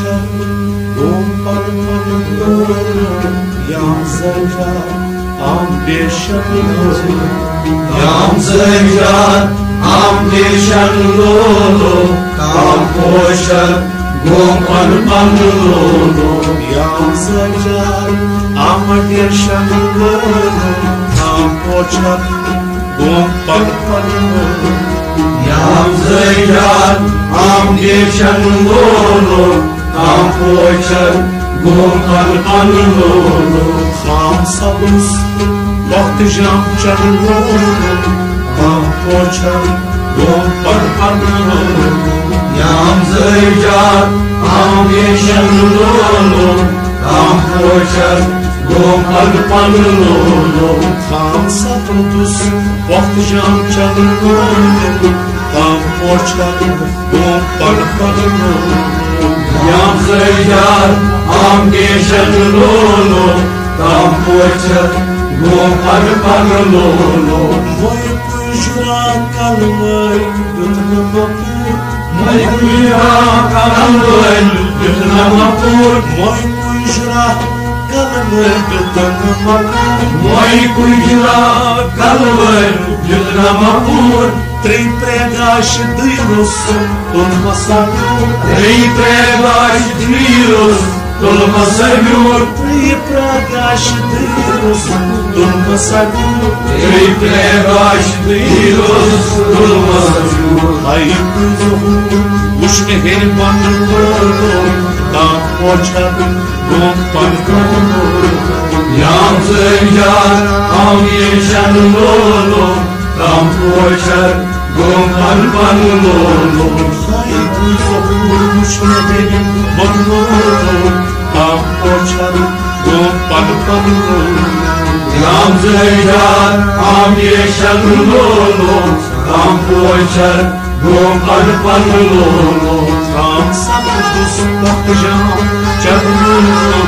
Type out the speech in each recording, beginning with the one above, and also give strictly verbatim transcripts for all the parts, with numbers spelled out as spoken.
گوٚو پن پن لولو، یام زنجار آم بیشن لولو، یام زنجار آم بیشن لولو، تام پوشر گوٚو پن پن لولو، یام زنجار آم بیشن لولو، تام پوشر گوٚو پن پن لولو، یام زنجار آم بیشن لولو، تام پوشر گوٚو پن پن لولو، خام سبز وقت جام چن لولو، تام پوشر گوٚو پن پن لولو، یام زنجار آم بیشن لولو، تام پوشر گوٚو پن پن لولو، خام سبز وقت جام چن لولو، تام پوشر گوٚو پن پن لولو، یام زنجار آم بیشن لولو، تام پوشر گوٚو پن پن لولو، وۄنۍ کُجرا کلہٕ وٲلۍ دیُت نہٕ مۄکُل۔ وۄنۍ کُجرا کلہٕ وٲلۍ دیُت نہٕ مۄکُل۔ وۄنۍ کُجرا کلہٕ وٲلۍ دیُت نہٕ مۄکُل۔ وۄنۍ کُجرا کلہٕ وٲلۍ دیُت نہٕ مۄکُل۔ ترٛیٚیہِ ترٛےٚ گاش دٕے روٚس تُل مسا میوٗر۔ ترٛیٚیہِ ترٛےٚ گاش دٕے روٚس تُل مسا میوٗر۔ ترٛیٚیہِ ترٛےٚ گاش دٕے روٚس تُل مسا میوٗر۔ ترٛیٚیہِ ترٛےٚ گاش دٕے روٚس تُل مسا میوٗر۔ ہاے کُنہِ دۄہ وُچھ مےٚ ہیٚرِ بۄنہٕ لولو، تام پوشر گوٚو پن پن لولو۔ یام زنجار آم بیشن لولو، تام پوشر گوٚو پن پن لولو۔ ہاے کُنہِ دۄہ وُچھ مےٚ ہیٚرِ بۄنہٕ لولو، تام پوشر گوٚو پن پن لولو۔ یام زنجار آم بیشن لولو، تام پوشر گوٚو پن پن لولو۔ خام سبز وقت جام چن لولو،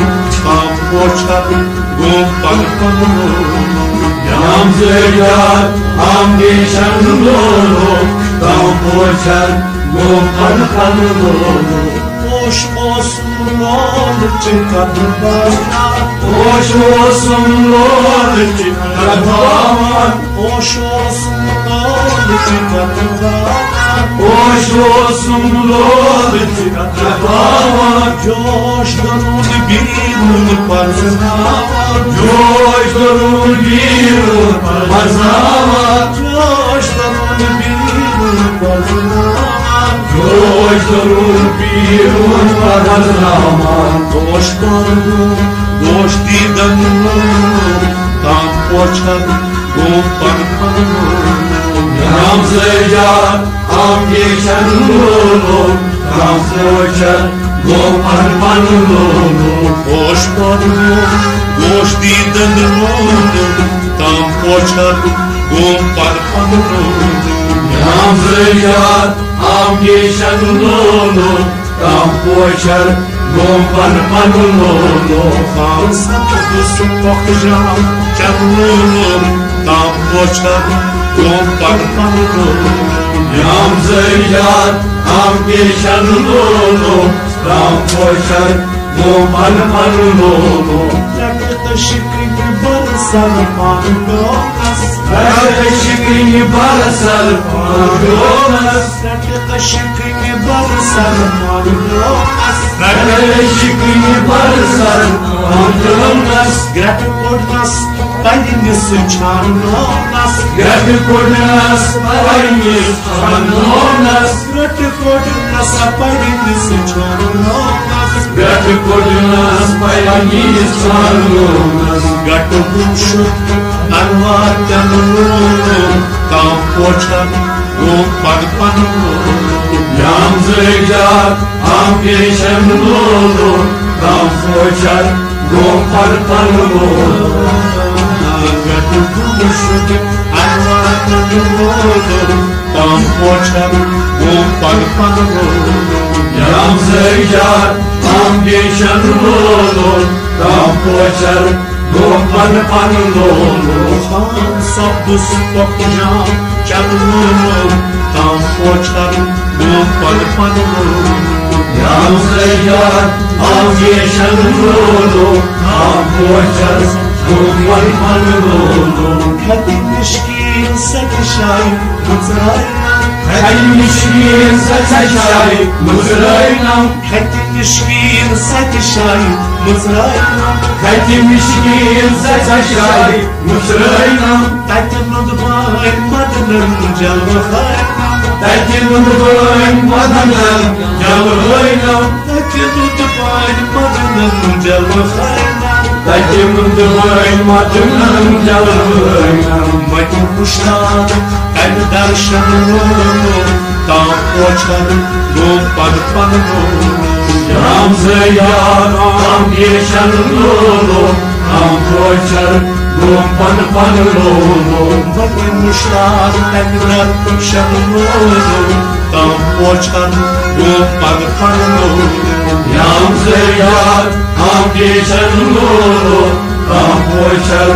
تام پوشر گوٚو پن پن لولو۔ یام زنجار آم بیشن لولو، تام پوشر گوٚو پن پن لولو۔ پوش اوسُم لولہٕ چہِ کتھٕ باوان۔ پوش اوسُم لولہٕ چہِ کتھٕ باوان۔ پوش اوسُم لولہٕ چہِ کتھٕ باوان۔ پوش اوسُم لولہٕ چہِ کتھٕ باوان۔ جوش دروٚن بیٖرُن پرزناوان۔ جوش دروٚن بیٖرُن پرزناوان۔ جوش دروٚن بیٖرُن پرزناوان۔ جوش دروٚن بیٖرُن پرزناوان۔ گوش پرزناوان۔ گوش دیدن لولو، تام پوشر گوٚو پن پن لولو۔ یام زنجار آم بیشن لولو، تام پوشر گوٚو پن پن لولو۔ گوش پرزناوان۔ گوش دیدن لولو، تام پوشر گوٚو پن پن لولو۔ یام زنجار آم بیشن لولو، تام پوشر گوٚو پن پن لولو۔ خام سبز وقت جام چن لولو، تام پوشر گوٚو پن پن لولو۔ یام زنجار آم بیشن لولو، تام پوشر گوٚو پن پن لولو۔ رٹہٕ تشہِ کٕنہِ برسر پانہٕ پیومس۔ رٹہٕ تشہِ کٕنہِ برسر پانہٕ پیومس۔ رٹہٕ تشہِ کٕنہِ برسر پانہٕ پیومس۔ رٹہٕ تشہِ کٕنہِ برسر پانہٕ پیومس۔ گرٛٮ۪کہٕ کوٚڑنس پننِس چھانہٕ لونس۔ گرٛٮ۪کہٕ کوٚڑنس پننِس چھانہٕ لونس۔ گرٛٮ۪کہٕ کوٚڑنس پننِس چھانہٕ لونس۔ گرٛٮ۪کہٕ کوٚڑنس پننِس چھانہٕ لونس۔ گٹہٕ گوٚو شُد انوار تن لولو، تام پوشر گوٚو پن پن لولو۔ یام زنجار آم بیشن لولو، تام پوشر گوٚو پن پن لولو۔ گٹہٕ گوٚو شُد انوار تن لولو، تام پوشر گوٚو پن پن لولو۔ یام زنجار آم بیشن لولو، تام پوشر گوٚو پن پن لولو۔ خام سبز پۄپھ جام چن لولو، تام پوشر گوٚو پن پن لولو۔ یام زیار آمیشن لولو، آم پوچھس گوپن پن لولو۔ کھتہِ مشکین سچ شاہی مژرائنا۔ کھتہِ مشکین سچ شاہی مژرائنا۔ کھتہِ مشکین سچ شاہی مژرائنا۔ کھتہِ مشکین سچ شاہی مژرائنا۔ تتہِ نُنٛد بٲے مدنن جلوٕ ہٲینا۔ تتہِ نُنٛد بٲے مدنن جلوٕ ہٲینا۔ تتہِ نُنٛد بٲے مدنن جلوٕ ہٲینا۔ تتہِ نُنٛد بٲے مدنن جلوٕ ہٲینا۔ متہِ مشتاق تمہِ درشن لولو، تام پوچھن گوم پن پن لولو۔ یام زیار آمیشن لولو، آم پوچھر گوم پن پن لولو۔ وتہِ مشتاق تمہِ درشن لولو، تام پوچھر گوم پن پن لولو۔ یام زیار آمیشن لولو، آم پوچھر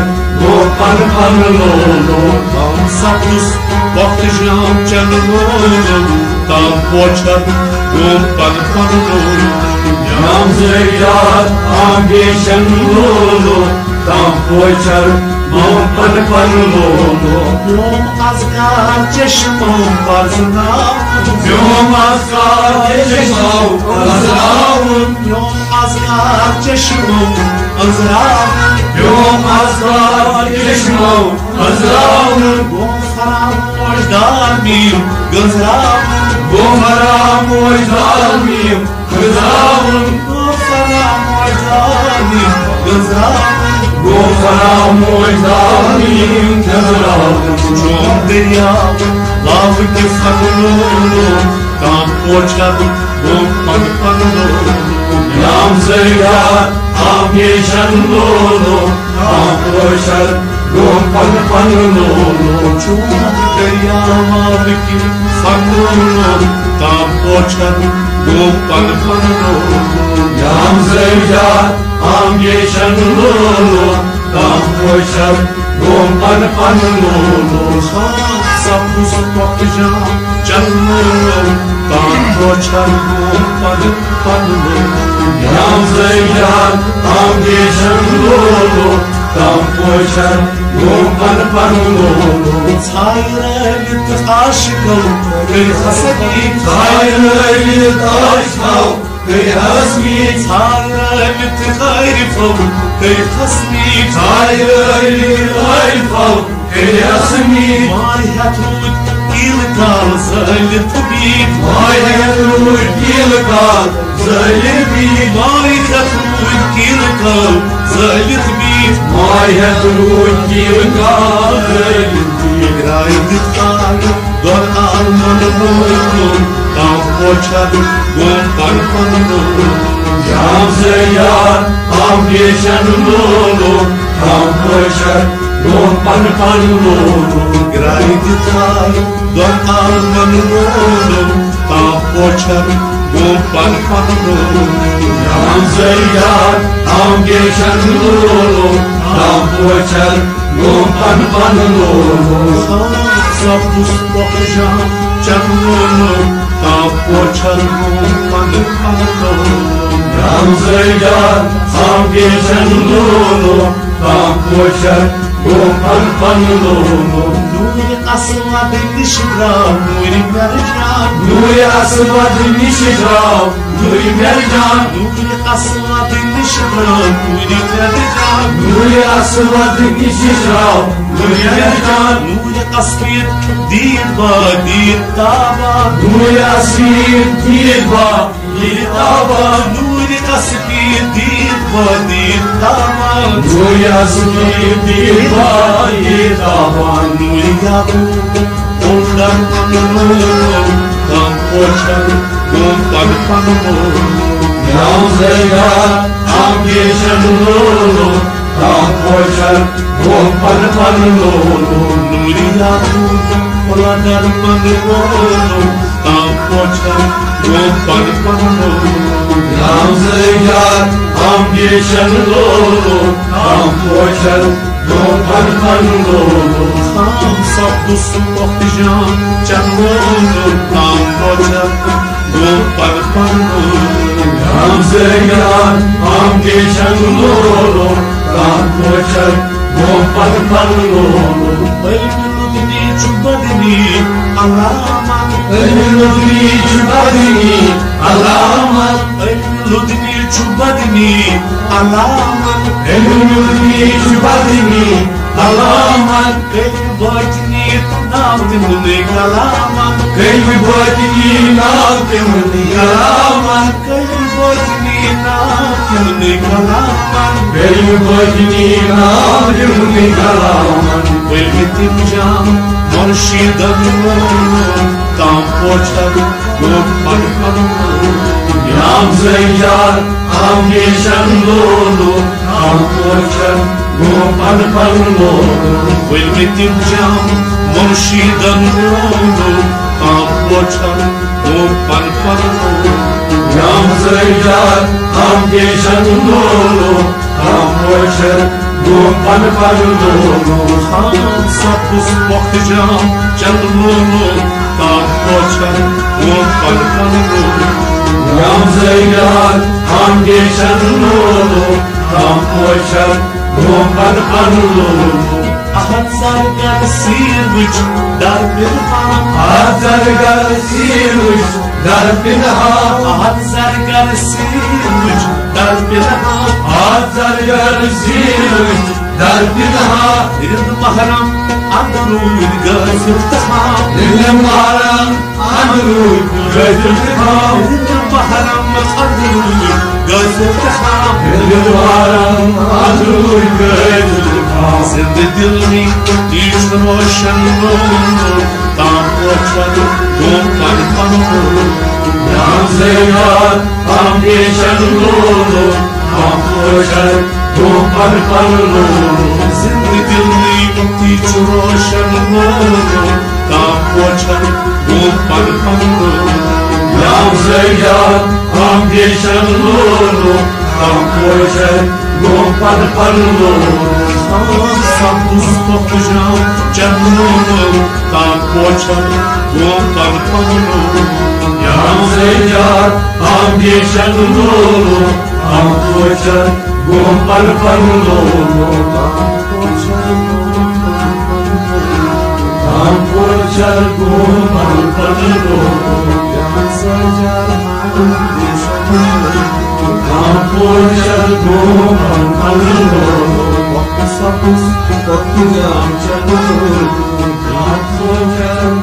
گوم پن پن لولو۔ آم سبز وقت جام چن لولو، تام پوچھر گوم پن پن لولو۔ یام زیار آمیشن لولو، تام پوچھر گوم پن پن لولو۔ یوم ازگار چشمو پرزناو۔ یوم ازگار چشمو پرزناو۔ یوم ازگار چشمو پرزناو۔ یوم ازگار چشمو پرزناو۔ گوم فراموش دار میم گنزراو۔ گوم فراموش دار میم گنزراوُن۔ گوٚو فراموش دار میم گنزراوُن۔ گوٚو فراموش دار میم گنزراوُن۔ چون دٔریاو لاوٕ کِس اَکھ لولو، تام پوچھر گوٚو پن پن لولو۔ یام زیار آمیشن لولو، تام پوچھر گوٚو پن پن لولو۔ چون دٔریاو لاوٕ کِس اَکھ لولو، تام پوچھر گوٚو پن پن لولو۔ یام زیار آمیشن لولو، تام پوچھر گوم پن پن لولو۔ خاک سبز پۄختہٕ جام چن لولو، تام پوچھر گوم پن پن لولو۔ یام زیار آمیشن لولو، تام پوچھر گوم پن پن لولو۔ ژھایہِ رٲوِتھ عاشقو کٔرۍ حسدی۔ ژھایہِ رٲوِتھ عاشقو کٔرۍ حسمی۔ ژھایہِ رٲوِتھ عارفو کٔرۍ حسمی۔ ژھایہِ رٲوِتھ عارفو کٔرۍ حسمی۔ ماے ہٮ۪تھ روٗدۍ تیٖلہٕ کال زٲلِتھ بیٖٹھۍ۔ ماے ہٮ۪تھ روٗدۍ تیٖلہٕ کال زٲلِتھ بیٖٹھۍ۔ ماے ہٮ۪تھ روٗدۍ تیٖلہٕ کال زٲلِتھ بیٖٹھۍ۔ ماے ہٮ۪تھ روٗدۍ تیٖلہٕ کال زٲلِتھ بیٖٹھۍ۔ گرٛایہِ دِتھ تالہِ دۄن عالمن لولو، تام پوچھر گوم پن پن لولو۔ یام زیار آمیشن لولو، تام پوچھر گوم پن پن لولو۔ گرٛایہِ دِتھ تالہِ دۄن عالمن لولو، تام پوچھر گوم پن پن لولو۔ یام زیار آمیشن لولو، تام پوچھر گوم پن پن لولو۔ خاک سبز پۄختہٕ جام چن لولو، تام پوچھر گوم پن پن لولو۔ یام زیار آمیشن لولو، تام پوچھر گوم پن پن لولو۔ نوٗرِ اسود نِش درٛاو نوٗرِ مرجان۔ نوٗرِ اسود نِش درٛاو نوٗرِ مرجان۔ نوٗرِ اسود نِش درٛاو نوٗرِ مرجان۔ نوٗرِ اسود نِش درٛاو نوٗرِ مرجان۔ نوٗرِ اسود دیٖد با دیٖد تابان۔ نوٗرِ اسود دیٖد با دیٖد تابان۔ نوٗرِ اسود دیٖد با دیٖد تابان۔ نوٗرِ اسود دیٖد با دیٖد تابان۔ نوٗرِ یعقوب اوٚن درمن لولو، تام پوچھر گوم پن پن لولو۔ یام زیار آمیشن لولو، تام پوچھر گوم پن پن لولو۔ نوٗرِ یعقوب اوٚن درمن لولو، تام پوچھر گوم پن پن لولو۔ یام زیار آمیشن لولو، تام پوچھر گوم پن پن لولو۔ خام سبز پۄختہٕ جام چن لولو، تام پوچھر گوم پن پنُن۔ رمزے یار، ہم کیشن لولو، رام کوچر، گو پن پن لولو۔ علم لدنی چھُ بدنی علامت۔ علم لدنی چھُ بدنی علامت۔ علم لدنی چھُ بدنی علامت۔ علم لدنی چھُ بدنی علامت۔ علم باطنی ناو تِمنٕے کلامن۔ علم باطنی ناو تِمنٕے کلامن۔ علم باطنی ناو تِمنٕے کلامن۔ علم باطنی ناو تِمنٕے کلامن۔ ؤلۍ مےٚ تِم جام مرشیدن ووٚن، تام پوچھن گوٚو پن پن۔ یام زیار ہمیشن لولو، تام پوچھن گوٚو پن پن لولو۔ ؤلۍ مےٚ تِم جام مرشیدن ووٚن، تام پوچھن گوٚو پن پن لولو۔ یام زیار ہمیشن لولو، تام پوچھن گوٚو پن پن لولو۔ خان سپُز پۄختہٕ جام چندٕ لولو، تام پوچھن گوٚو پن پن لولو۔ یام زیار ہمیشن لولو، تام پوچھن گوٚو پن پن لولو۔ احد زرگر سیٖر وٕچھ در پِنہان۔ احد زرگر سیٖر وٕچھ در پِنہان۔ احد زرگر سیٖر وٕچھ در پِنہان۔ احد زرگر سیٖر وٕچھ در پِنہان۔ رِند محرم اندروٗنۍ غٲفِل تہٕ خام۔ رِند محرم اندروٗنۍ غٲفِل تہٕ خام۔ رِند محرم اندروٗنۍ غٲفِل تہٕ خام۔ رِند محرم اندروٗنۍ غٲفِل تہٕ خام۔ زِندٕ دِلنٕے یہِ چھُ روشن لولو، تام پوچھن گوٚو پن پن لولو۔ یام زیار ہمیشن لولو، تام پوچھن گوٚو پن پن لولو۔ زِندٕ دِلنٕے یہِ چھُ روشن لولو، تام پوچھن گوٚو پن پن لولو۔ یام زیار ہمیشن لولو، تام پوچھن گوٚو پن پن لولو۔ خان سپُز پۄختہٕ جام چندٕ لولو، تام پوچھن گوٚو پن پن لولو۔ یام زیار ہمیشن لولو، تام پوچھن گوٚو پن پن لولو۔ تام پوچھن گوٚو پن پن لولو۔ یام زیار ہمیشن لولو، تام پوچھن گوٚو پن پن لولو۔ وقت سپُز پۄختہٕ جام چندٕ لولو، تام پوچھن